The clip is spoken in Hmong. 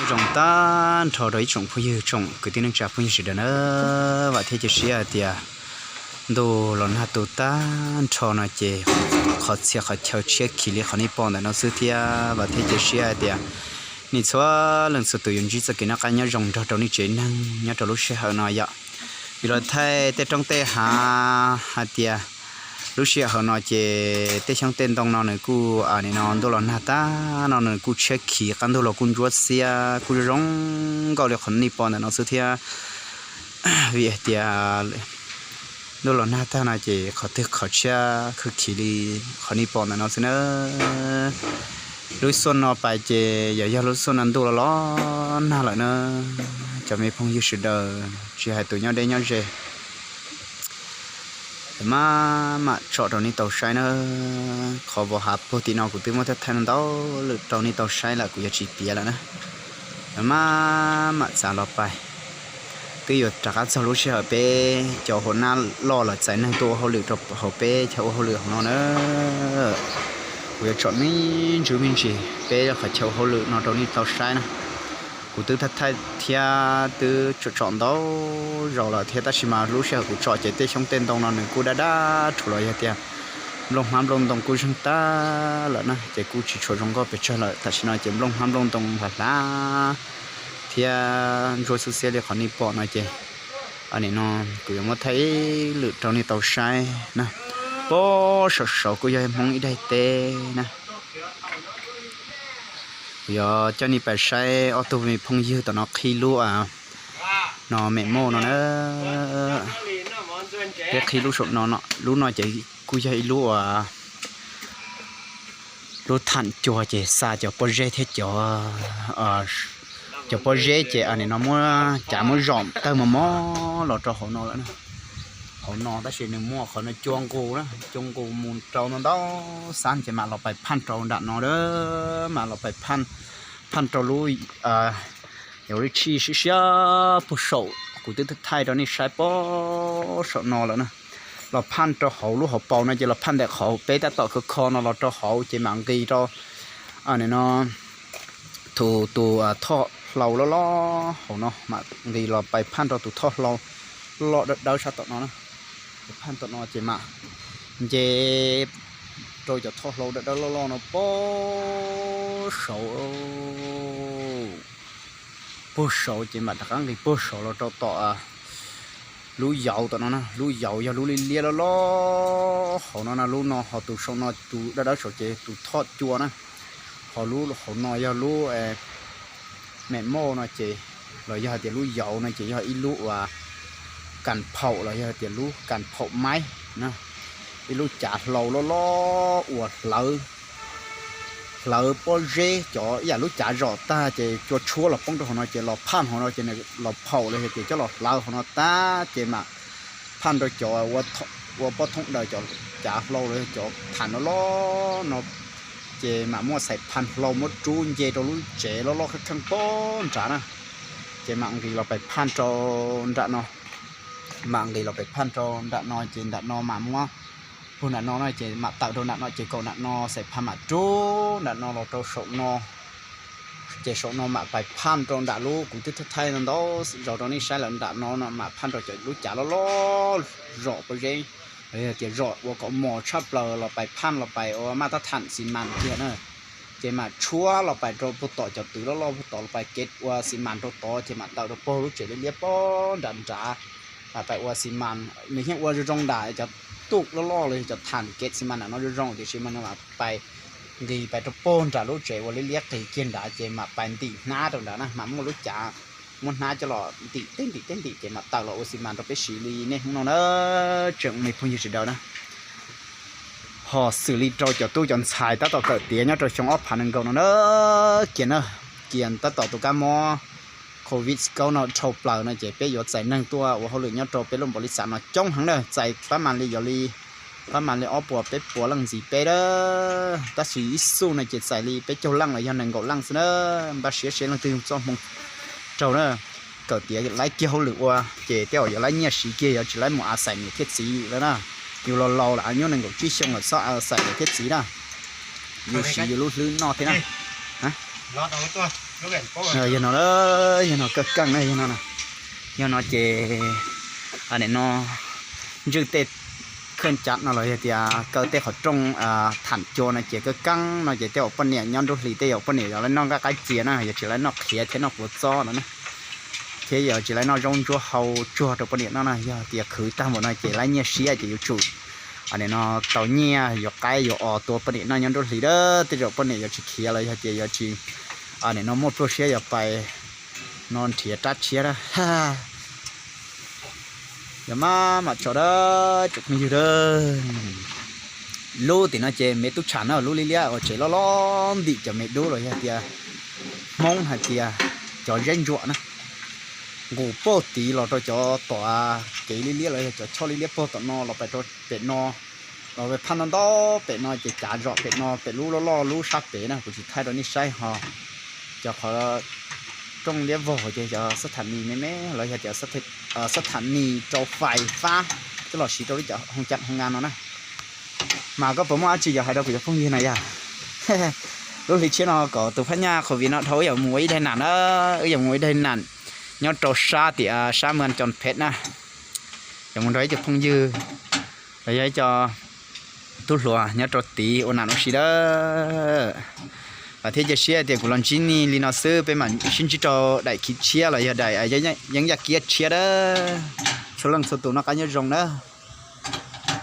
Zoo tag nrho rau ib tsoom phooj ywg tsoom kwv tij neej tsa phooj ywg sawv daws na, vam thiab cia siab hais tias ntuj los nag tu tag nrho no ces qhov txhia qhov chaw tshiab khiv li qhov nej pom ntawm no xwb thiab vam thiab cia siab hais tias nej txhua leej txhua tus yuav ntsib txoj kev noj qab nyob zoo nrog rau nej tsev neeg nyob rau lub sij hawm no yom. Vim los thaij tej roob tej hav hais tias lub sij hawm no ces tej xyoob tej ntoo no nws kuj nim no ntuj los nag tag no nws kuj tshiab khiv, qab ntug los kuj ntsuab xiab kuj zoo zoo nkauj li qhov nej pom ntawm no xwb thiab. Vim hais tias ntuj los nag tag no ces qhov twg qhov tshiab khwv khiv li qhov nej pom ntawm no xwb na. Lub xuaj no pais ces yog yog lub xuaj no ntuj los los nag lawm na. Cov me phooj ywg sawv daws tsis hais tus nyob deb nyob ze maj mam tsom rau nej tau saib na. Qhov vov hav puag tim no kuv twb muab thaij thaij ntau lwm rau nej tau saib lawm, kuv yuav tsis piav lawm na. Maj mam txav los pais, twb yuav rov qab txog lub sij hawm peb cov hauv nab loj los txais neeg tuaj ua hauj lwm rau hauv peb chaw ua hauj lwm hauv no na. Kuv yuav tsom me ntsis me ntsis peb qhov chaw ua hauj lwm no rau nej tau saib na. Kuv twb thaij thaij thiab twb tsom tsom ntau zaus lawm thiab tab sis mas lub sij hawm kuv tsom ces tej xyoob tej ntoo no nws kuj dab dab rhuv los yog tias nplooj hmab nplooj ntoo kuj zeeg tag lawm na ces kuj tsis tshua zoo nkauj pes tsawg lawm. Tam sim no ces nplooj hmab nplooj ntoo hlav hlav thiab ntsuab xwb xiab li qhov nej pom no ces nim no kuv yuav muab thaij ib lwm rau nej tau saib na. Puag saum saud kuj yog Hmoob ib daim teb na. Kuv yuav coj nej pais saib ob tug me phooj ywg tom no qhib lub no mem moj no na. Peb qhib lub saum no, lub no ces kuj yog ib lub uas lub tham cua ces xa cov pob zeb thiab cov, cov pob zeb ces nim no muab cav muab zom tawg mos mos los rau hauv no lawm na. Hauv no tab sis nws muaj qhov no cua nqus na, cua nqus mus rau ntau ntau xab ces mam los pais phaj rau nram no a, mam los pais phaj, phaj rau lub, yog lub tshij siab siab puag saum kuv twb thaij rau nej saib puag saum no lawm na. Los phaj rau hauv lub hauv paus no ces los phaj ntawm qhov peb tab tom khov kho no los rau hauv ces mam nqis rau nim no tus, tus thoj hlau loj loj hauv no mam nqis los pais phaj rau tus thoj hlau loj dawb dawb sab tom no na. Phaj tom no ces mam nce rau cov thoj hlau dawb dawb loj loj no puag saud, puag saud ces mam rov qab nqis puag saud los rau tom lub yauv tom no na. Lub yauv yog lub liab liab loj loj hauv no na. Lub no ho tus saum no tus dawb dawb saud ces tus thoj cua na. Ho lub hauv no yog lub mem moj no ces, los yog hais tias lub yauv no ces yog ib lub uas kas phaum los yog hais tias lub kas phaum maib na, ib lub cav hlau loj loj uas hlawv, hlawv pob zeb cov ib yam lub cav zom tag ces cua tshuab los poob rau hauv no ces los phaj hauv no ces nws los phaum los yog tias coj los hlawv hauv no tag ces mam phaj rau cov ua pob thoob daws cov cav hlau los yog cov tham loj loj no ces mam muaj xaim phaj hlau muab rub nce rau lub tsev loj loj kheej kheej puag nrad na. Ces mam nqis los pais phaj rau nram no, mam nqis los pais phaj rau nram no ces nram no mam muab puag nram no na ces mam tawm rau nram no ces kaum nram no xaim phaj mam rub nram no los rau saum no. Ces saum no mam pais phaj rau nram lub kuv twb thaij ntau zaus rau nej saib lawm, nram no no mam phaj rau cov lub cav loj loj zom pob zeb los yog tias zom ua kom mos tshaj plaws los pais phaj los pais ua maj tab tham xis mas kiag na. Ces mam tshuab los pais rau puag tom cov twm loj loj puag tom los pais kev ua xis mas rau tod ces mam tawm rau puag lub tsev liab liab puag nram nrad, mam pais ua xis mas. Nws yeej ua zoo zoo nram cov tuj loj loj los yog cov tham kev xis mas nram no zoo zoo tiam sis mas nws mam pais nqis pais rau puag nram lub tsev ua liab liab qis kiag nrad ces mam pais ntim hnab rau nrad na, mam muaj lub cav muab hnab coj los ntim teb ntim teb ntim ces mam tawm los ua xis mas rau peb siv li niaj hnub no na, tsoom me phooj ywg sawv daws na. Ho xws li rau cov tub cov ntxhais tab tom kawm tiav nyob rau xyoo ob phav nees nkaum no na, kiag na, kiag tab tom tus kab mob covid kaub no dhau plaws no ces peb yuav txais neeg tuaj ua hauj lwm nyob rau peb lub npaum li xav no coob heev na, txais pab mas li yog li pab mas li ob puas peb puas leej ntxiv peb a. Tab sis ib xuj no ces txais li peb caug leej los yog nees nkaum leej xwb na. Npaj siab seb leej twg txoj hmoo raug na, kawm tiav laib kiag hauj lwm ua ces tej zaum yuav laib nyiaj siv kiag, yuav tsis laib mus a xaim niam thiab txiv lawm na. Yus los laus lawm, nyob nees nkaum tsib xyoo lawm txhob a xaim niam thiab txiv na, yus siv yus lub hlwb noj thiab na. Yog no, yog no kawg keej na, yog no, yog no ces nim no ntswj tej khaj cav no los yog tias kaw tej qhov rooj tham cua no ces kawg keej no ces tej uas poj niam nyob nruab hlis tej yog poj niam yog lawv noj nqaij qaib txias na, yog tsis lawv noj qhiav thiab noj quav txob no na, thiab yog tsis lawv noj zaub ntsuab hau tsuag rau poj niam noj na, yog tias khwv tag npaum no ces lawv nyiaj siab ces yuav tsum nim no tau nyiaj yuav qaib yuav os tua poj niam noj nyob nruab hlis a. Tej zaum poj niam yuav tsis khiav los yog tias yuav tsis nim no muaj pluaj siab yuav pais no nrhiav rab tshiab a. Yog maj mam tso a, tsoom phooj ywg a. Lub tim no ces me tub tsham na, lub liab liab uas tsev loj loj ntim cov me dub los yog tias Hmoob hais tias cov zeb ntsuam na, nqus puag tid los rau cov tom kev liab liab los yog cov choj liab liab puag tom no los pais rau pem no, los pem phab ntau ntau pem no ces cav zom pem no pem lub loj loj lub sab pem na, kuv tsis thaij rau nej saib ho. Cov qhov rooj liab vog ces cov xab tham nis me me los yog tias xab tham nis rau fais fab coj los siv rau lub cov hoo cam hoo nga no na. Mas koj puas muaj dab tsi yuav hais rau kuv cov phooj ywg na yog? Lub hli tshiab no kom tus phab nyaj COVID no dhau wb yuav mus ua ib daig nam na, wb yuav mus ua ib daig nam nyob rau sab tim sab Moos Coo Phem na, yuav mus nrog ib co phooj ywg los yog ib co tub hluas nyob rau tid ua nam ua si a. Thiab cia siab tias kuv los ntsib nej li no xwb, peb mam sib ntsib rau daim khiv tshiab los yog daim yeeb yaj kiab tshiab a. Txhua leej txhua tus noj qab nyob zoo na.